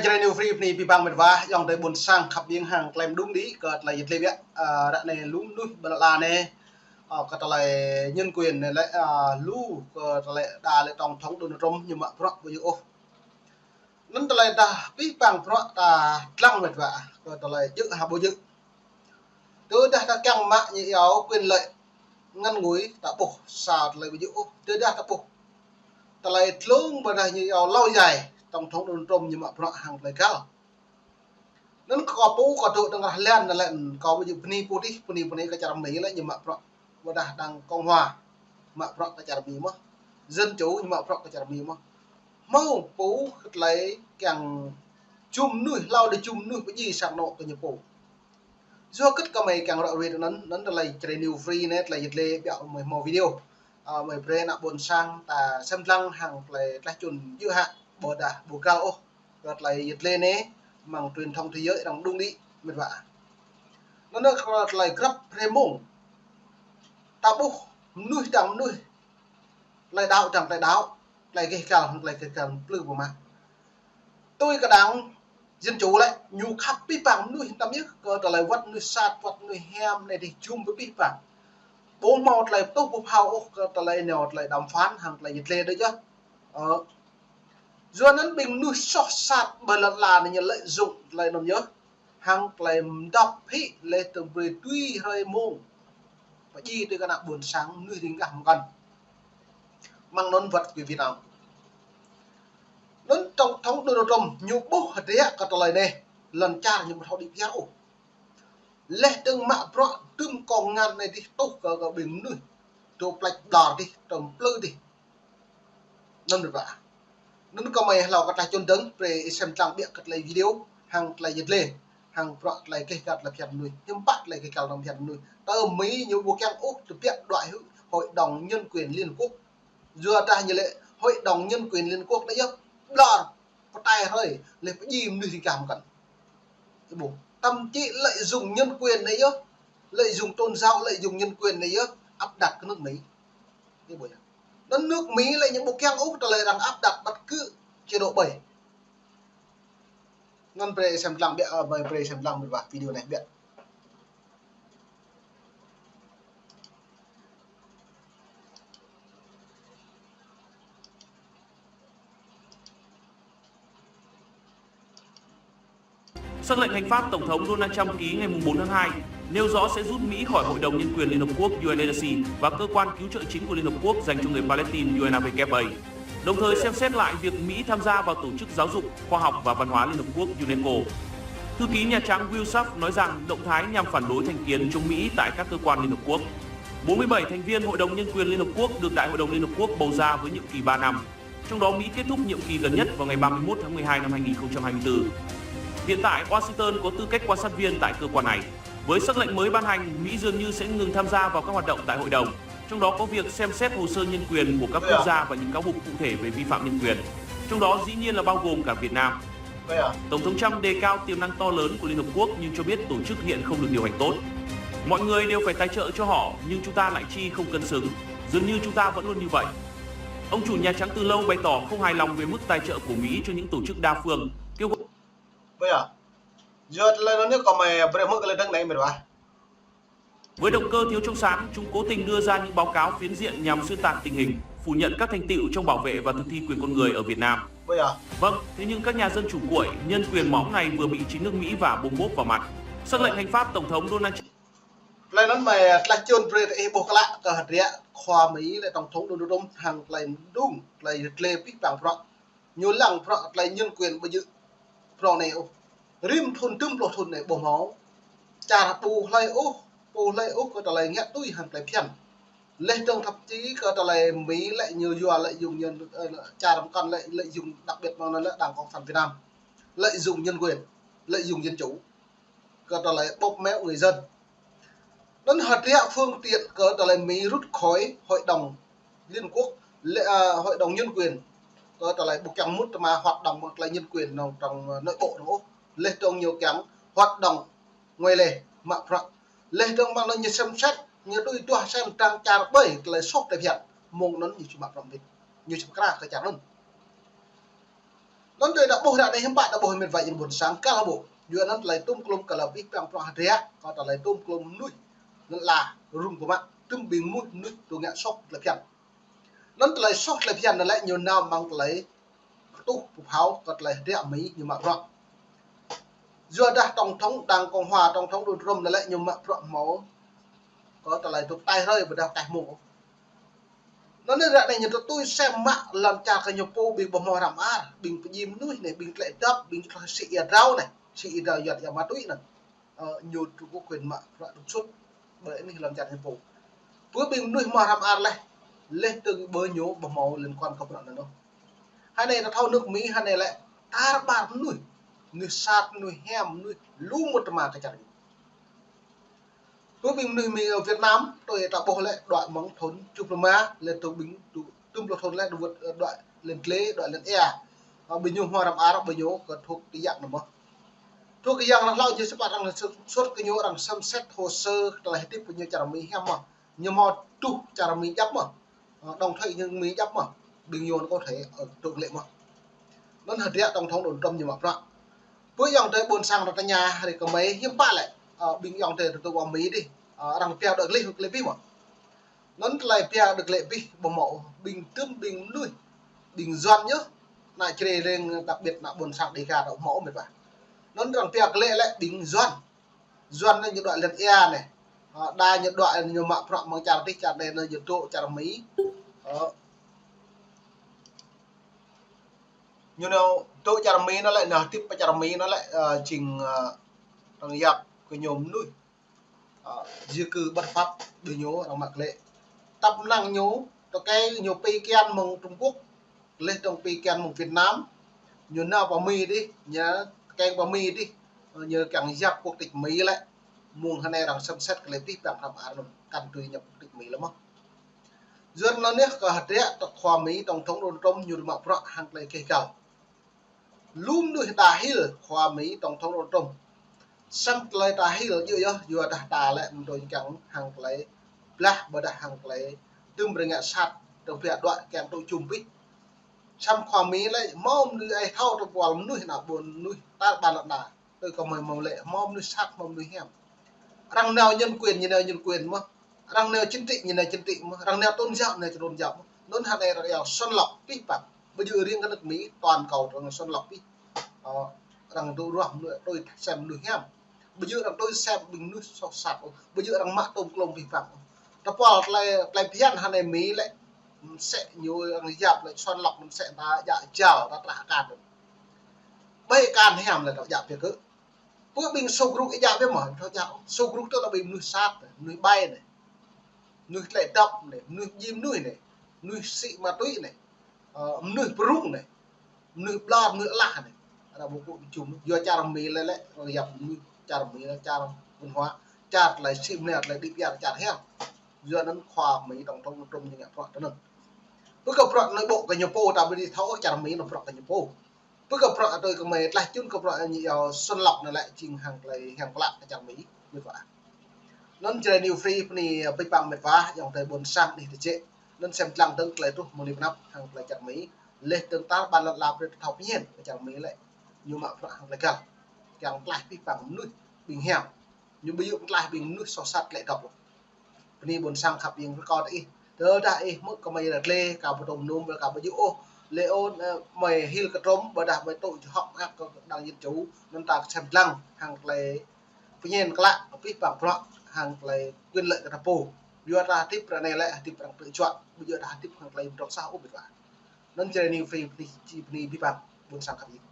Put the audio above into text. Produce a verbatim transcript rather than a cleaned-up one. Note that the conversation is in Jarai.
Jrai New Free bơni abih bang met wa, ayŏng adơi ƀôn sang khăp ƀing hăng klem đung đĭ kơ tơlơi yơh tơlơi biă, ơ, ră anai lu mơnuih ƀơi lŏn anai, ơ, kơ tơlơi nhân quyền anai lĕ, ơ, lu kơ tơlơi đa lĕ tổng thống Donald Trump ñu mă bruă ƀu djơ̆ ôh. Anŭn tơlơi ta abih bang bruă ta lăng met wa, kơ tơlơi djơ̆ hă ƀu djơ̆. Tơdah ta kiăng mă ñu iâu quyền lợi ngắn ngủi ta ƀuh sa tơlơi ƀu djơ̆ ôh, tơdah ta ƀuh tơlơi tlung ƀôdah ñu iâu lâu dài, tổng thống Donald Trump ñu mă bruă hăng tơlơi găl. Anŭn kâo pô kâo dŏ tơngan lĕ anŭn lĕ kâo ƀu djơ̆ bơni pô dih, bơni bơni kơ čar Mi lĕ ñu mă bruă. Ƀôdah đảng Cộng hòa mă bruă kơ čar Mi mơ̆n. Dân chủ ñu mă bruă kơ čar Mi mơ̆n. Hmâo pô kơ tơlơi kiăng jum mơnuih, hlâo đĭ jum mơnuih pơdjai sang anŏ kơ ñu pô. Yua kơ gơmơi kiăng ră ruai anŭn, anŭn tơlơi Jrai New Free anai, tơlơi yơh tơlơi biă gơmơi hmâo video. Ơ, gơmơi brơi ană ƀôn sang ta sem lăng hăng tơlơi tlaih čun djơ̆ hă, ƀôdah ƀu găl ôh kơ tơlơi yơh tơlơi anai, mơ̆ng truyền thông thế giới arăng đung đĭ met wa. Anŭn kơ tơlơi grăp hrơi mông ta ƀuh mơnuih dang mơnuih, tơlơi đaŏ dang tơlơi đaŏ, tơlơi gêh găl hăng tơlơi gêh găl plư pơmă. Tui kơ đảng Dân Chủ lĕ ñu khăp abih bang mơnuih tăm yơh, kơ tơlơi wơ̆t mơnuih sat, wơ̆t mơnuih hiam anai dih jum abih bang. Ƀu hmâo tơlơi tuh ƀu phao ôh kơ tơlơi nao tơlơi đàm phán hăng tơlơi yơh tơlơi đôč yơh. Ơ. Yua anŭn ƀing mơnuih soh sat ƀơi lŏn ala anai ñu lợi dụng tơlơi anŭn yơh. Hăng tơlơi mơdŏp hĭ lĕ tơm brơi tui hrơi mông. Pơdjai tui kơ ană ƀôn sang mơnuih ring gah mơkăn. Mơ̆ng anŭn wơ̆t kơ Việt Nam. Anŭn tổng thống Donald Trump ñu ƀuh hơdră kơ tơlơi anai, lŏn čar ñu ƀu thâo đĭ pơhiăp ôh. Leh dơ̆ng mă bruă dŭm kông ngăn anai dih tuh kơ, kơ ƀing mơnuih. Dŏ plĕč ƀlŏr dih, tơm plư dih. Anŭn met wa. Anŭn gơmơi hlâo kơ tơlơi čun dơ̆ng, brơi sem lăng biă kơ tơlơi video, hăng tơlơi yơh tơlơi, hăng bruă tơlơi gêh găl tơlơi phiăn mơnuih, hiư̆m pă tơlơi gêh găl tơlơi phiăn mơnuih. Tơ Mi ñu ƀu kiăng ôh tơbiă đuaĭ hơ̆ Hội đồng Nhân quyền Liên Hợp Quốc. Yua dah ñu lĕ Hội đồng Nhân quyền Liên Hợp Quốc anai yơh, ƀlŏr, pơtai hrơi, lĕ pơdjai mơnuih ring gah mơkăn. Ih ƀuh, thậm chí lợi dụng nhân quyền anai yơh, lợi dụng tôn giáo, lợi dụng nhân quyền anai yơh, áp đặt kơ nước Mỹ. Ih ƀuh yơh. Anŭn nước Mỹ lĕ ñu ƀu kiăng ôh tơlơi arăng áp đặt bất cứ chế độ ƀơi. Anŭn brơi sem lăng biă, ơ, brơi sem lăng met wa video anai biă. Sắc lệnh hành pháp Tổng thống Donald Trump ký ngày bốn tháng hai nêu rõ sẽ rút Mỹ khỏi Hội đồng Nhân quyền Liên Hợp Quốc U N H R C và cơ quan cứu trợ chính của Liên Hợp Quốc dành cho người Palestine U N R W A, đồng thời xem xét lại việc Mỹ tham gia vào tổ chức giáo dục, khoa học và văn hóa Liên Hợp Quốc UNESCO. Thư ký Nhà Trắng Will Sharp nói rằng động thái nhằm phản đối thành kiến chống Mỹ tại các cơ quan Liên Hợp Quốc. Bốn mươi bảy thành viên Hội đồng Nhân quyền Liên Hợp Quốc được Đại hội đồng Liên Hợp Quốc bầu ra với nhiệm kỳ ba năm, trong đó Mỹ kết thúc nhiệm kỳ gần nhất vào ngày ba mươi mốt tháng mười hai năm hai nghìn không trăm hai mươi tư. Hiện tại, Washington có tư cách quan sát viên tại cơ quan này. Với sắc lệnh mới ban hành, Mỹ dường như sẽ ngừng tham gia vào các hoạt động tại hội đồng, trong đó có việc xem xét hồ sơ nhân quyền của các quốc gia và những cáo buộc cụ thể về vi phạm nhân quyền, trong đó dĩ nhiên là bao gồm cả Việt Nam. Tổng thống Trump đề cao tiềm năng to lớn của Liên Hợp Quốc nhưng cho biết tổ chức hiện không được điều hành tốt. Mọi người đều phải tài trợ cho họ, nhưng chúng ta lại chi không cân xứng. Dường như chúng ta vẫn luôn như vậy. Ông chủ Nhà Trắng từ lâu bày tỏ không hài lòng về mức tài trợ của Mỹ cho những tổ chức đa phương, kêu gọi Ƀơi yơh. Yua tơlơi anŭn ñu kơ mơi brơi mơ̆ kơ lĕ dơ̆ng anai met wa. Với động cơ thiếu trong sáng, chúng cố tình đưa ra những báo cáo phiến diện nhằm xuyên tạc tình hình, phủ nhận các thành tựu trong bảo vệ và thực thi quyền con người ở Việt Nam. Ƀơi yơh. Vâng, thế nhưng các nhà dân chủ cuội, nhân quyền máu này vừa bị chính nước Mỹ vả bôm bốp vào mặt. Sắc lệnh hành pháp Tổng thống Donald Trump. Tơlơi anŭn mơi tơlơi čun brơi ih ƀuh klă kơ hơdră khua Mi lĕ tổng thống Donald Trump hăng tơlơi đung, tơlơi yơh tơlơi abih bang bruă. Ñu lăng bruă tơlơi nhân quyền ƀu djơ̆ bruă anai ôh. Rĭm thun, dŭm pluh thun anai ƀu hmâo čar ƀu hlơi ôh, ƀu hlơi ôh kơ tơlơi ngă tui hăng tơlơi phiăn. Leh dơ̆ng thậm chí kơ tơlơi Mi lĕ ñu yua lợi dụng nhân, ơ, čar mơkăn lĕ lợi dụng đặc biệt mơ̆ng anŭn lĕ Đảng Cộng sản Việt Nam. Lợi dụng nhân quyền, lợi dụng dân chủ. Kơ tơlơi bóp méo người dân. Anŭn hơdră phương tiện kơ tơlơi Mi rút khỏi Hội đồng Liên Quốc, lĕ, à, Hội đồng Nhân quyền, kơ tơlơi ƀu kiăng mŭt tơma hoạt động mơ̆ng tơlơi nhân quyền nong trong, à, nội bộ nong ôh. Leh dơ̆ng ñu kiăng hoạt động ngoài lề, mă bruă. Leh dơ̆ng mơ̆ng anŭn ñu xem xét, ñu tui tuah sem trang čar ƀơi tơlơi soh tơlơi phiăn. Mơ̆ng anŭn ñu či mă bruă mơ̆n. Ñu či pơkra kơ čar anŭn. Anŭn tơlơi ta ƀuh ră anai hiư̆m pă ta ƀuh mĕt wa ơi ƀôn sang kal hơbô. Yua anŭn tơlơi tŭm klŭm kơ lĕ abih bang bruă hơdră, kơ tơlơi tŭm klŭm mơnuih. Anŭn la rŭng pơmă, tŭm ƀing mơnuih, mơnuih tŭ ngă soh tơlơi phiăn. Anŭn tơlơi soh tơlơi phiăn anŭn lĕ ñu nao amăng tơlơi kơtuh pơphao kơ tơlơi hơdră Mi ñu mă bruă. Yua dah tổng thống Đảng Cộng hòa, tổng thống Donald Trump anŭn lĕ ñu mă bruă hmâo kơ tơlơi tŭ taih hrơi ƀôdah taih mông. Anŭn ră anai ñu tui sem mă lŏn čar kơ ñu pô ƀing ƀu hmâo hră mơar, ƀing pơjing mơnuih anai, ƀing tlĕ dŏp, ƀing tơlơi sĭ ia drao anai, sĭ ia drao yuan ia ma túy anŭn. Ơ, ñu tŭ kơ quyền mă bruă tŭ sut ƀơi anih lŏn čar ñu pô. Pơ ƀing mơnuih hmâo hră mơar laih, laih dơ̆ng ƀơi ñu ƀu hmâo liên quan kơ bruă anŭn ôh. Hơnai ta thâo nước Mi hơnai lĕ tar ƀar mơnuih, mơnuih sat, mơnuih hiam, mơnuih lu mŭt tơma kơ čar ñu. Pơ ƀing mơnuih Mi, ơ, Việt Nam, tui ta ƀuh lĕ đuaĭ mơ̆ng thŭn tơjuh pluh rơma, laih tŭ ƀing tŭ tơjuh pluh thŭn laih đuaĭ, ơ, đuaĭ lŏn glai, đuaĭ lŏn ia. Ơ, ƀing ñu hmâo hră mơar, ƀing ñu kơ thuộc cái dạng anŭn mơ̆n. Thuộc cái dạng arăng hlâo ñu sĭt pă arăng sut, sut kơ ñu arăng xem xét hồ sơ tơlơi hơdip kơ ñu čar Mi hiam mơ̆n. Ñu hmâo tŭ čar Mi djăp mơ̆n. Ơ, đóng thuế ñu Mi djăp mơ̆n. Ƀing ñu anŭn có thể, ơ, tŭ glai mơ̆n. Anŭn hơdră tổng thống Donald Trump ñu mă bruă. Pơ ayŏng adơi ƀôn sang ta tơña hrơi kơmơi hiư̆m pă lĕ, ơ, ƀing ayŏng adơi tŭ tŭ ƀơi Mi dih, ơ, arăng pia đuaĭ glai, glai abih mơ̆n. Anŭn tơlơi pia đuaĭ glai abih ƀu hmâo, ƀing tŭm ƀing mơnuih, ƀing Yuan ñu, ană Jrai reng, đặc biệt ană ƀôn sang Đêga ta ƀu hmâo mĕt wa. Anŭn arăng pia glai lĕ ƀing Yuan. Yuan anai ñu đuaĭ lŏn ia anai. Ơ, đa ñu đuaĭ ñu mă bruă mơ̆ng čar dih, čar anai anŭn ñu dŏ čar Mi. Ơ, ñu nao dŏ čar Mi anŭn lĕ, nao hơdip pơ čar Mi anŭn lĕ, ơ, jing, ơ, arăng yap kơ ñu mơnuih, ơ, di cư bất hợp pháp ƀing ñu arăng mă glai. Tăp năng ñu, tơkeng ñu pi kian mơ̆ng Trung Quốc, laih dơ̆ng pi kian mơ̆ng Việt Nam, ñu nao pơ Mi dih, ñu tơkeng pơ Mi dih, ơ, ñu kiăng yap quốc tịch Mi lĕ. Mơ̆ng hơnai arăng xem xét kơ lĕ abih bang hră mơar anŭn, kăn tui ñu quốc tịch Mi lĕ mơ̆n. Yua anŭn yơh kơ hơdră tơ khua Mi tổng thống Donald Trump ñu mă bruă hăng tơlơi keh gal. Lu mơnuih ta hil khua Mi tổng thống Donald Trump. Samơ̆ tơlơi ta hil yơh yơh, yua dah ta lĕ mơ̆ng tui kiăng hăng tơlơi blah ƀôdah hăng tơlơi tŭm rơngiă sat, tơbiă đuaĭ kiăng tŭ jum abih. Samơ̆ khua Mi lĕ hmâo mơnuih ai thâo tơpul mơnuih ană ƀôn mơnuih tar ƀar lŏn đa. Tui kơmơi hmâo lĕ, hmâo mơnuih sat, hmâo mơnuih hiam. Arăng nao nhân quyền, ñu nao nhân quyền mơ̆n. Arăng nao chính trị, ñu nao chính trị mơ̆n. Arăng nao tôn giáo, nao tôn giáo mơ̆n. Anŭn hơnai arăng yua sàng lọc abih bang. Ƀu djơ̆ riêng kơ nước Mi, toàn cầu arăng sàng lọc abih. Ơ, arăng tui ruah mơnuih, tui sem mơnuih hiam. Ƀu djơ̆ arăng tui sem ƀing mơnuih soh sat ôh. Ƀu djơ̆ arăng mă tŭm klŭm abih bang ôh. Tơpul tơlơi, tơlơi phiăn hơnai Mi lĕ, mơsĕ ñu arăng yap lĕ sàng lọc, mơsĕ ta djă jao, ta trah akan. Ƀơi akan hiam lĕ ta djă pia kơ. Pơ ƀing sô grŭk ih djă biă mơ̆n, thâo djă. Sô grŭk tơ lĕ ƀing mơnuih sat, mơnuih ƀai anai. Mơnuih tlĕ dŏp anai, mơnuih pơjing mơnuih anai. Mơnuih sĭ ma túy anai. Ơ, mơnuih pơrŭng anai. Mơnuih ƀlŏr, mơnuih alah anai. Arăng ƀu kơ jum, yua čar Mi lĕ lĕ, arăng yap mơnuih čar Mi lĕ čar văn hóa, čar tơlơi sĭ mơnuih, tơlơi đĭ pơyar čar hiam. Yua anŭn khua Mi tổng thống Trump ñu ngă bruă tui anŭn. Pơ kơ bruă anai ƀu kơ ñu pô, ta ƀu thâo čar Mi anŭn bruă kơ ñu pô. Pơ kơ bruă tui kơmơi tlaih čun kơ bruă ñu yua sàng lọc anŭn lĕ jing hăng tơlơi hiam klă kơ čar Mi, mĕt wa. Anŭn Jrai New Free bơni abih bang mĕt wa, ayŏng adơi ƀôn sang anih tơjĕ. Anŭn sem lăng dơ̆ng tơlơi truh mơ̆ng anai pơ anăp hăng tơlơi čar Mi. Laih dơ̆ng tar ƀar lŏn đa brơi thâo pơñen kơ čar Mi lĕ. Ñu mă bruă hăng tơlơi găl. Kiăng tlaih abih bang mơnuih ƀing hiam. Ñu ƀu djơ̆ tlaih ƀing mơnuih soh sat tlĕ dŏp. Bơni ƀôn sang khăp ing rơkâo tơ ih. Tơdah ih hmư̆ kơmơi ră glai, ka ƀu tŭ mơnum, ka ƀu djơ̆ ôh. Lĕ ôn, ơ, mơi hil kơ Trump, ƀôdah mơi tŭ jơhŏk mơak kơ đảng Dân Chủ, anŭn ta sem lăng hăng tơlơi pơñen klă, abih bang bruă hăng tơlơi quyền lợi kơ ta pô. Yua ta hơdip ră anai lĕ, hơdip arăng tơlơi juă, ƀu djơ̆ ta hơdip hăng tơlơi mơdrŏng sah ôh mĕt wa. Anŭn Jrai New Free bơni, či bơni abih bang, ƀôn sang khăp ing.